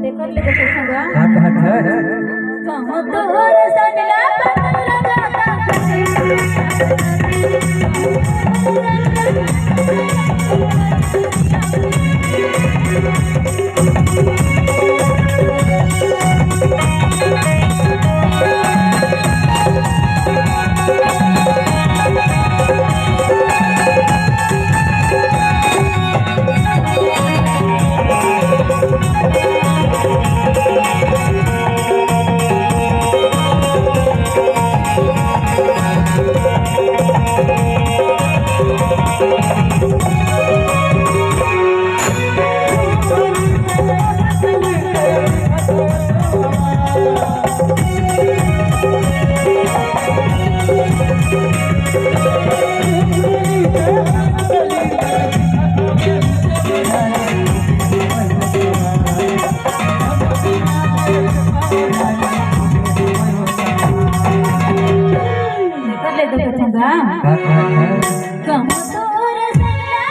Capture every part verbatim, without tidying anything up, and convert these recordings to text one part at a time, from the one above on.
देखत ले देखत हवा। का कहत है? कहूँ तोर संग ला पतरा जाता। कर ले दो कुछ होगा। कम तोर सैया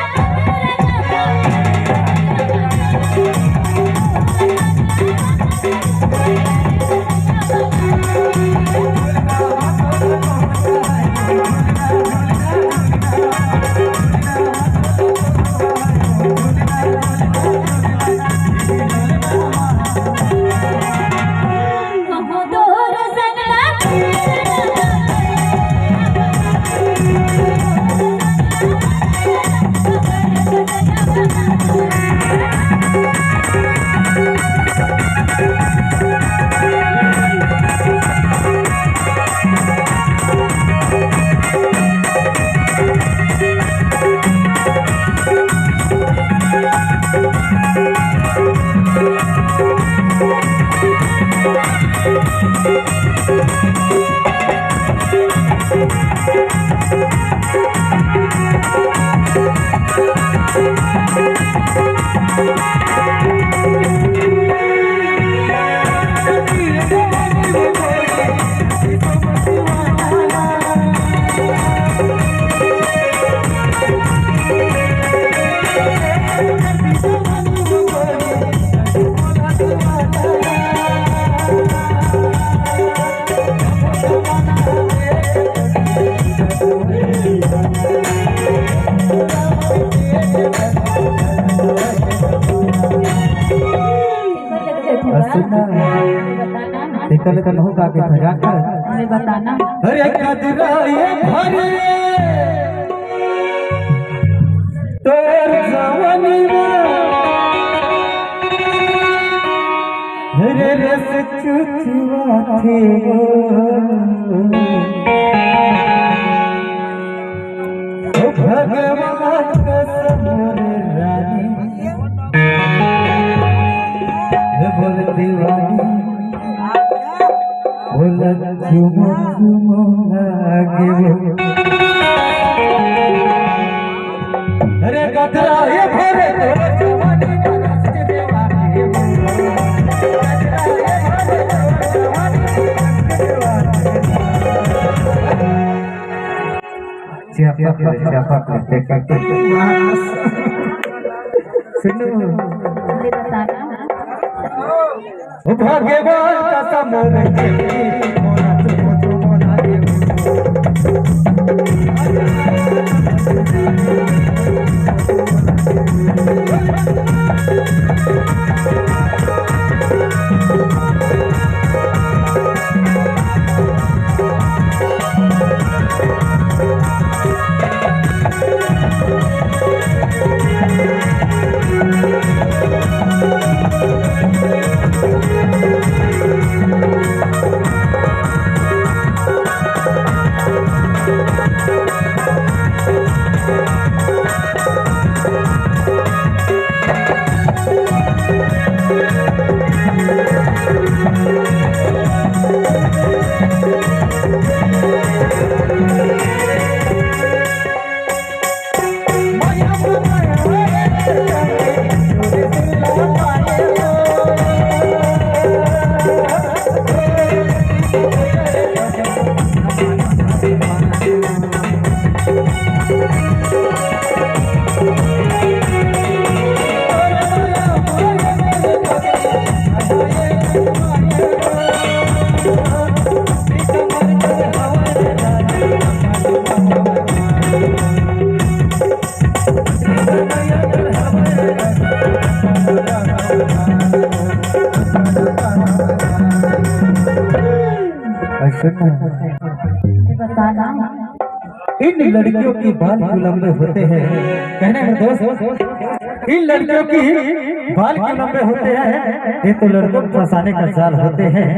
सुन ना, तेकर ले तो नहु गा के भजन कर। अरे बताना। अरे कदरा ये भरे तोर जवानी में, अरे रस चुचुआ थे वो। ओ भगवान कसम रे रानी, हे बोल दीवानी, बोल चुमो चुमो लागे वो। अरे कतरा ये भरे तोर जवानी में रस के दीवानी वो। चिपक ले, चिपक ले, चिपक ले। सुनो। भगवान का समोर ऐसे ना। ये बताना। इन लड़कियों की बाल क्यों लंबे होते हैं? कहने में दोस्त, इन लड़कियों की बाल क्यों लंबे होते हैं? ये तो लड़कों को फंसाने का जाल होते हैं।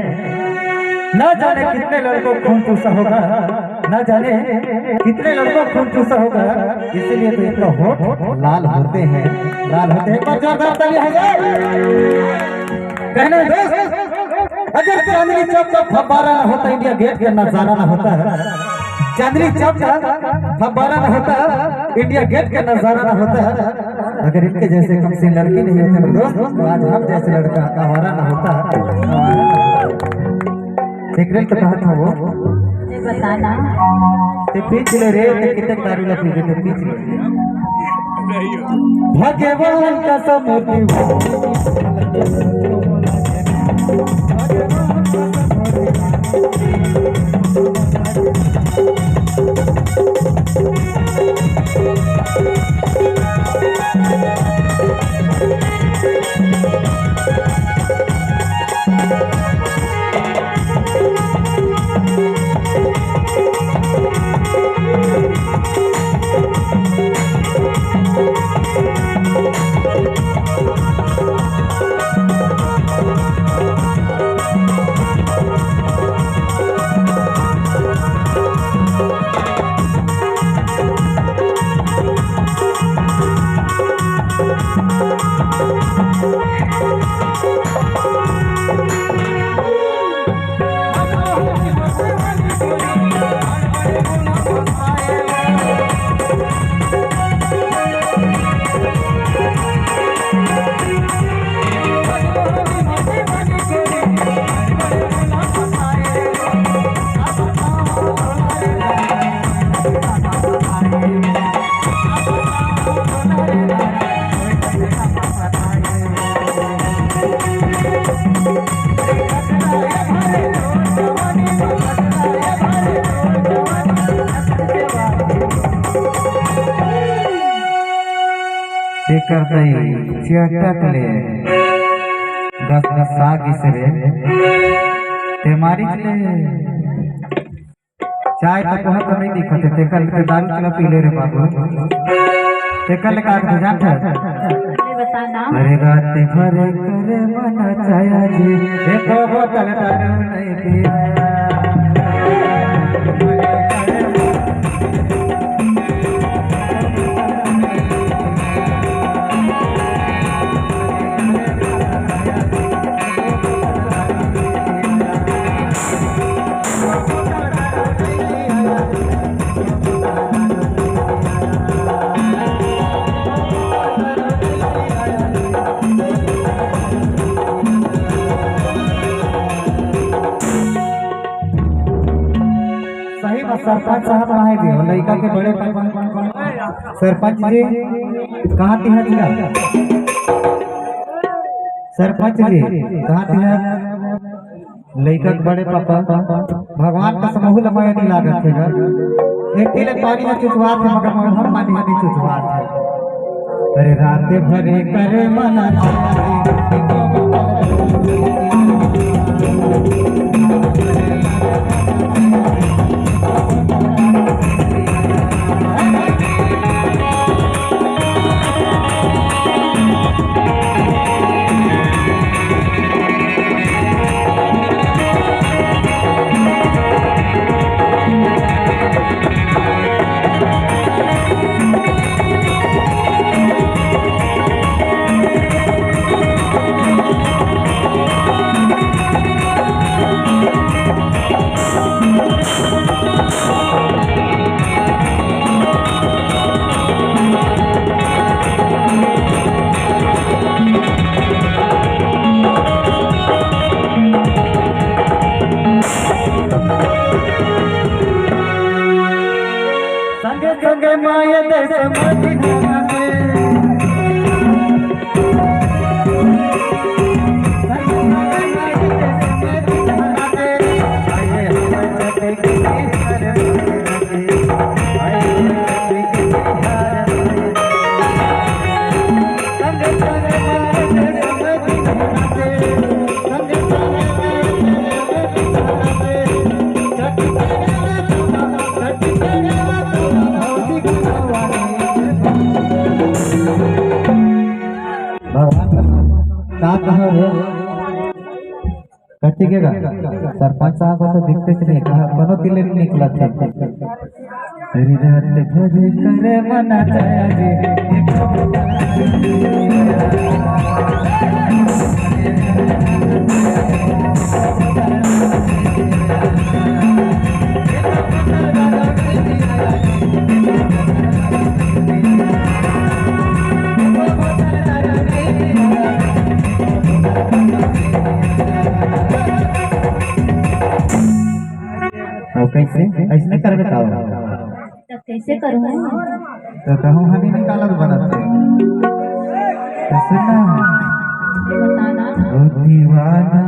ना जाने कितने लड़कों को खून चूसा होगा, ना जाने कितने लड़कों को खून चूसा होगा, इसीलिए तो इनका होठ लाल होते हैं, लाल होते हैं। एक बार जोरदार ताली हो जाए। कहने में दोस्त, अगर चांदनी चौक का फव्वारा ना होता, इंडिया गेट का नजारा ना होता है, चांदनी चौक का फव्वारा ना होता, इंडिया गेट का नजारा ना होता, अगर इनके जैसे कमसीन लड़की नहीं होते ना दोस्त, तो आज हम जैसे लड़का आवारा ना होता। देख रहे तो कहा था वो, ये बताना। ते पीछ ले रे, ते कितने दारू ला पी गए, ते पीछ ले। भगवान का समूह। तेकर दई चटक ले गसगसा गिस रे, ते मारिच ले। चाय तो कोहा तो नहीं दिखत हे, तेकर ले ते दारू चला पी ले रे बाबू। तेकर ले का कथे जानत हे? अरे बता ना। अरे रात भर करे मन चाया जी, एको बोतल दारू नहीं पिया। सही बात, सरपंच साहब कहाँ हे जी? वो लइका के बड़े पापा, सरपंच जी कहाँ तिहा जी? सरपंच जी कहाँ तिहा? लइका के बड़े पापा, भगवान का समूह ल मया नहीं लागत हे गा। एक तिलक पानी में चुचवात हे, मगर हम पानी में नहीं चुचवात हे। अरे रात भरे करे मना। संगे संगे माया दे समझ भगवान का कहा हो? कथी के गा? सरपंच साहब को तो दिखते से नहीं, कहा कोनो तिले नहीं निकला थे। तेरी रात भर करे मना जाए। अउ कैसे? ऐसने करबे का? तब कैसे करूँ? तो कहूँ हनी निकालत बनत है। कैसे ना? बताना। ओ दीवाना।